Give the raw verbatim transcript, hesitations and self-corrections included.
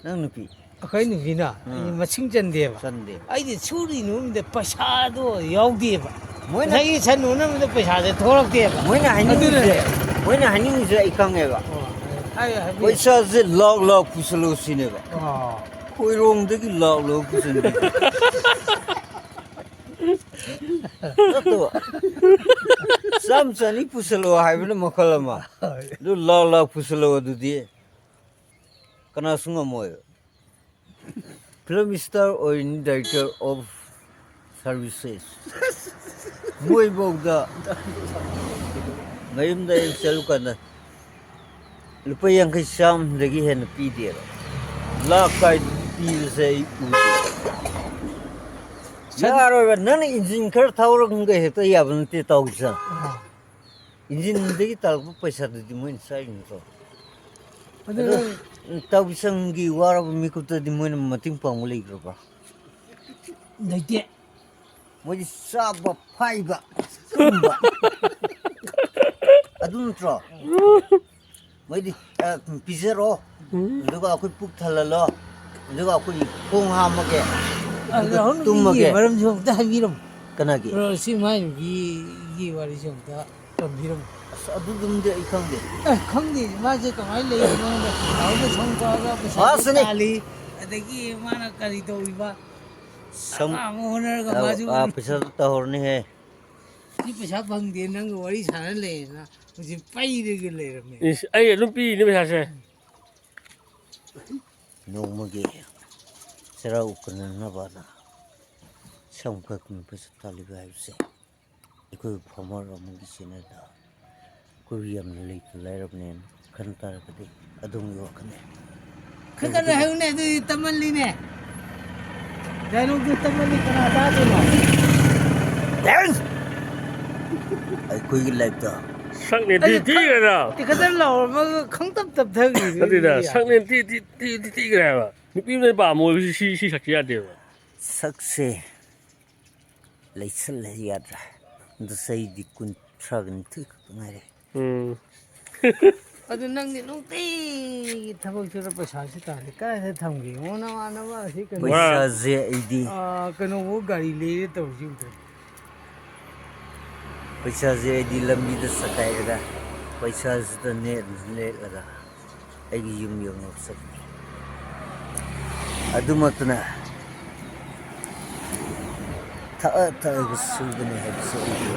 ꯅꯪ ꯅꯨꯄꯤ? ꯑꯩꯈꯣꯏ ꯅꯨꯄꯤꯅ ꯎꯝ꯫ ꯑꯩ ꯃꯁꯤꯡ ꯆꯟꯗꯦꯕ꯫ ꯆꯟꯗꯦ꯫ ꯑꯩꯗꯤ ꯁꯨꯔꯤ ꯅꯣꯝꯗ ꯄꯩꯁꯥꯗꯣ ꯌꯥꯎꯗꯦꯕ꯫ ꯃꯣꯏꯅ ꯉꯁꯥꯏꯒꯤ ꯁꯟ ꯎꯅꯕꯗ ꯄꯩꯁꯥꯁꯦ ꯊꯣꯛꯂꯛꯇꯦꯕ꯫ ꯃꯣꯏꯅ ꯍꯥꯏꯅꯤꯡꯉꯤꯁꯦ, ꯑꯗꯨꯅꯅꯦ꯫ ꯃꯣꯏꯅ ꯍꯥꯏꯅꯤꯡꯉꯤꯁꯦ ꯑꯩ ꯈꯪꯉꯦꯕ꯫ ꯑꯣ, ꯍꯥꯏꯌꯨ, ꯍꯥꯏꯕꯤꯌꯨ꯫ ꯄꯩꯁꯥꯁꯦ ꯂꯥꯛ ꯂꯥꯛ ꯄꯨꯁꯜꯂꯨ ꯁꯤꯅꯦꯕ꯫ ꯑꯣ꯫ ꯈꯣꯏꯔꯣꯡꯗꯒꯤ ꯂꯥꯛ ꯂꯥꯛ ꯄꯨꯁꯟꯕꯤꯕ꯫ ꯅꯠꯇ꯭ꯔꯣ? ꯆꯥꯝ ꯆꯅꯤ ꯄꯨꯁꯜꯂꯣ ꯍꯥꯏꯕꯅ ꯃꯈꯜ ꯑꯃ꯫ ꯍꯣꯏ꯫ ꯑꯗꯨ ꯂꯥꯛ ꯂꯥꯛ ꯄꯨꯁꯜꯂꯣ ꯑꯗꯨꯗꯤ ꯀꯅꯥꯁꯨ ꯉꯝꯃꯣꯏ꯫ Film star ꯑꯣꯏꯔꯤꯅꯤ, director of services꯫ ꯃꯣꯏꯐꯧꯗ ꯃꯌꯨꯝꯗ ꯑꯩꯅ ꯆꯠꯂꯨꯀꯥꯟꯗ ꯂꯨꯄꯥ ꯌꯥꯡꯈꯩ ꯆꯥꯝꯃꯗꯒꯤ ꯍꯦꯟꯅ ꯄꯤꯗꯦꯕ꯫ ꯂꯥꯛ ꯀꯥꯏꯗ ꯄꯤꯕꯁꯦ ꯑꯩ ꯎꯗꯦ꯫ ꯁꯟ- ꯌꯥꯔꯣꯏꯕ, ꯅꯪꯅ ꯏꯟꯖꯤꯟ ꯈꯔ ꯊꯧꯔꯒ ꯍꯦꯛꯇ ꯌꯥꯕ ꯅꯠꯇꯦ ꯇꯧꯔꯤꯁꯦ꯫ ꯑꯥ꯫ ꯏꯟꯖꯤꯟꯗꯒꯤ ꯇꯥꯔꯛꯄ ꯄꯩꯁꯥꯗꯨꯗꯤ ꯃꯣꯏꯅ ꯆꯥꯔꯤ ꯅꯠꯇ꯭ꯔꯣ? ꯑꯗꯨ ꯑꯗꯣ ꯅꯪ ꯇꯧꯕꯤꯁꯪꯒꯤ ꯋꯥꯔꯕ ꯃꯤꯀꯨꯞꯇꯗꯤ ꯃꯣꯏꯅ ꯃꯇꯦꯡ ꯄꯥꯡꯕ ꯂꯩꯈ꯭ꯔꯕ? ꯂꯩꯇꯦ꯫ ꯃꯣꯏꯗꯤ ꯆꯥꯕ ꯐꯥꯏꯕ ꯇꯨꯝꯕ꯫ ꯑꯗꯨ ꯅꯠꯇ꯭ꯔꯣ? ꯃꯣꯏꯗꯤ, ꯑ, ꯄꯤꯖꯔꯣ, ꯎꯝ꯫ ꯑꯗꯨꯒ ꯑꯩꯈꯣꯏ ꯄꯨꯛ ꯊꯜꯍꯜꯂꯣ, ꯑꯗꯨꯒ ꯑꯩꯈꯣꯏꯒꯤ ꯈꯣꯡ ꯍꯥꯝꯃꯒꯦ, ꯑꯗꯨꯒ ꯔꯥꯍꯨꯜ, ꯇꯨꯝꯃꯒꯦ꯫ ꯃꯤꯒꯤ ꯃꯔꯝꯁꯨ ꯑꯝꯇ ꯍꯥꯏꯕꯤꯔꯝꯃꯨ꯫ ꯀꯅꯥꯒꯤ? ꯔꯣ-, ꯁꯤ ꯃꯥꯏ ꯅꯨꯄꯤꯒꯤ ꯋꯥꯔꯤꯁꯨ ꯑꯝꯇ ꯇꯝꯕꯤꯔꯝꯃꯨ꯫ ꯑꯁ, ꯑꯗꯨꯗꯨꯝꯗꯤ ꯑꯩ ꯈꯪꯗꯦ꯫ ꯑꯦ, ꯈꯪꯗꯦ꯫ ꯃꯥꯁꯦ ꯀꯃꯥꯏꯅ ꯂꯩꯔꯤꯅꯣ ꯈꯪꯗꯦ꯫ ꯔꯥꯍꯨꯜꯗ ꯁꯣꯝ ꯀꯛꯑꯒ ꯄꯩꯁꯥꯁꯨ ꯃꯥꯁꯨꯅꯤ꯫ ꯇꯥꯜꯂꯤ, ꯑꯗꯒꯤ ꯃꯥꯅ ꯀꯔꯤ ꯇꯧꯔꯤꯕ? ꯁꯝ-, ꯑꯃ ꯑꯃ ꯍꯣꯠꯅꯔꯒ ꯑ, ꯃꯥꯁꯨ ꯑ, ꯄꯩꯁꯥꯗꯣ ꯇꯧꯍꯧꯔꯅꯤꯍꯦ꯫ ꯁꯤ ꯄꯩꯁꯥ ꯐꯪꯗꯦ, ꯅꯪꯒ ꯋꯥꯔꯤ ꯁꯥꯟꯅ ꯂꯩꯌꯦꯅ ꯍꯧꯖꯤꯛ ꯄꯩꯔꯒ ꯂꯩꯔꯝꯃꯦ꯫ ꯏꯁ, ꯑꯩ ꯑꯗꯨꯝ ꯄꯤꯔꯤꯅꯦ ꯄꯩꯁꯥꯁꯦ꯫ ꯅꯣꯡꯃꯒꯤ ꯆꯔꯥ ꯎꯀꯟꯅꯅꯕꯅ ꯁꯝ ꯀꯛꯇꯨꯅ ꯄꯩꯁꯥ ꯇꯥꯜꯂꯤꯕ ꯍꯥꯏꯕꯁꯦ ꯑꯩꯈꯣꯏ farmer ꯑꯃꯒꯤ ꯆꯦꯅꯦꯜꯗ ꯑꯩꯈꯣꯏ ꯌꯥꯝꯅ ꯂꯩꯇ ꯂꯥꯏꯔꯕꯅꯦꯅ ꯈꯟ ꯇꯥꯔꯒꯗꯤ ꯑꯗꯣꯝꯒꯤ ꯋꯥꯈꯜꯅꯦ꯫ ꯈꯔ ꯀꯟꯅ ꯍꯥꯏꯌꯨꯅꯦ, ꯑꯗꯨꯗꯤ ꯇꯝꯃꯜꯂꯤꯅꯦ꯫ Dialogue ꯇꯨ ꯇꯝꯃꯜꯂꯤ, ꯀꯅꯥ ꯇꯥꯗꯣꯏꯅꯣ? Dance! ꯑꯩꯈꯣꯏꯒꯤ life ꯇ꯫ ꯁꯛꯅꯦ ꯊꯤ ꯑꯗꯨ ꯊꯤꯈ꯭ꯔꯦꯗ꯫ ꯈꯪ-, ꯈꯤꯇꯪ ꯂꯥꯎꯔꯝꯃꯒ ꯈꯪꯇꯞ ꯇꯞꯊꯈ꯭ꯔꯤꯗꯨꯗꯤ ꯅꯠꯇꯦꯗ, ꯌꯥꯗꯦ꯫ ꯁꯛꯅꯦ ꯊꯤ ꯊꯤ ꯊꯤ ꯊꯤ ꯊꯤꯈ꯭ꯔꯦ ꯍꯥꯏꯕ꯫ ꯅꯨꯄꯤ ꯑꯃꯅ ꯄꯥꯝꯃꯣꯏꯕ ꯁꯤ, ꯁꯤ, ꯁꯤ ꯁꯛꯁꯤ ꯌꯥꯗꯦꯕ꯫ ꯁꯛꯁꯦ ꯂꯩꯁꯜꯂꯦ ꯌꯥꯗ꯭ꯔꯦ꯫ ꯑꯗꯣ ꯆꯍꯤꯗꯤ ꯀꯨꯟꯊ꯭ꯔꯥꯒ ꯅꯤꯊꯣꯏ ꯈꯛꯇ ꯉꯥꯏꯔꯦ꯫ ꯎꯝ꯫ ꯑꯗꯨ ꯅꯪꯗꯤ ꯅꯨꯡꯇꯤꯒꯤ ꯊꯕꯛ ꯆꯠꯂ ꯄꯩꯁꯥꯁꯤ ꯇꯥꯜꯂꯤ꯫ ꯀꯥꯏꯗ ꯊꯝꯒꯦ? ꯏꯉꯣ, ꯅꯃꯥꯟꯅꯕ ꯑꯁꯤ ꯀꯩꯅꯣ, ꯄꯩꯁꯥꯁꯦ ꯑꯩꯗꯤ ꯑꯥ, ꯀꯩꯅꯣꯕꯨ ꯒꯥꯔꯤ ꯂꯩꯔꯦ ꯇꯧꯔꯤꯁꯤ ꯎꯗ꯭ꯔꯣ? ꯄꯩꯁꯥꯁꯦ ꯑꯩꯗꯤ ꯂꯝꯕꯤꯗ ꯆꯈꯥꯏꯔꯒ ꯄꯩꯁꯥꯁꯤꯗ ꯅꯦꯠ ꯅꯦꯠꯂꯒ ꯑꯩꯒꯤ ꯌꯨꯝ ꯌꯧꯅꯕ ꯆꯠꯂꯤ꯫ ꯑꯗꯨꯃꯛꯇꯅ ꯊꯛꯑ ꯊꯛꯑꯒ ꯁꯨꯕꯅꯤ ꯍꯥꯏꯕꯁꯤ ꯑꯩꯒꯤ